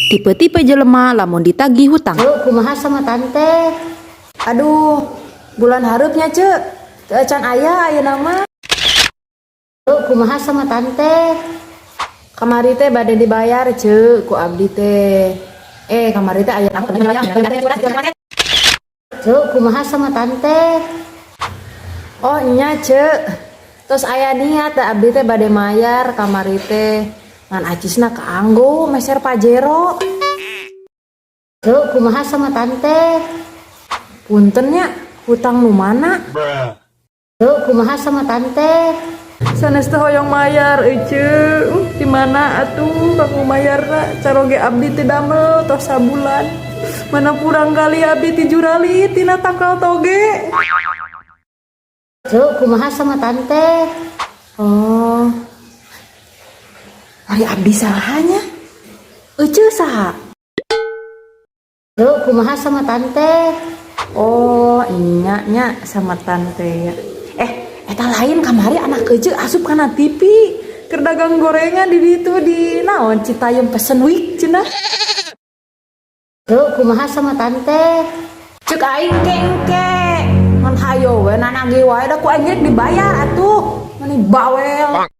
Tipe-tipe jelema lamun ditagih hutang. Ceu, kumaha sama tante? Aduh, bulan hareup nya, Ceu. Teu acan aya ayeuna mah. Ceu, kumaha sama tante? Kamari teh bade dibayar, Ceu, ku abdi teh. Eh, kamari teh aya. Ceu, kumaha sama tante? Oh nya, Ceu. Terus aya niat da abdi teh bade mayar kamari teh. Ngan acisna kaanggo meser Pajero. Ceu, kumaha sama tante? Punten nya, hutang nu mana? Ceu, kumaha sama tante? Sanes teh hoyong mayar, Ece. Di mana atuh kanggo mayarna? Caroge abdi teh damel tos sabulan. Mana kurang kali abdi ti jurali tina tangkal toge. Ceu, kumaha sama tante? Oh. Ari abdi saha nya? Ece saha? Ceu, kumaha sama tante? Oh, nya nya, sama tante ya. Eh, eta lain kamari anak Ece asup kana TV keur dagang gorengan di ditu di naon, Citayam Fashion Week cenah. Ceu, kumaha sama tante? Cek aing ke engke. Ngan hayo we nanagi wae, da ku aing dibayar atuh. Mani bawel.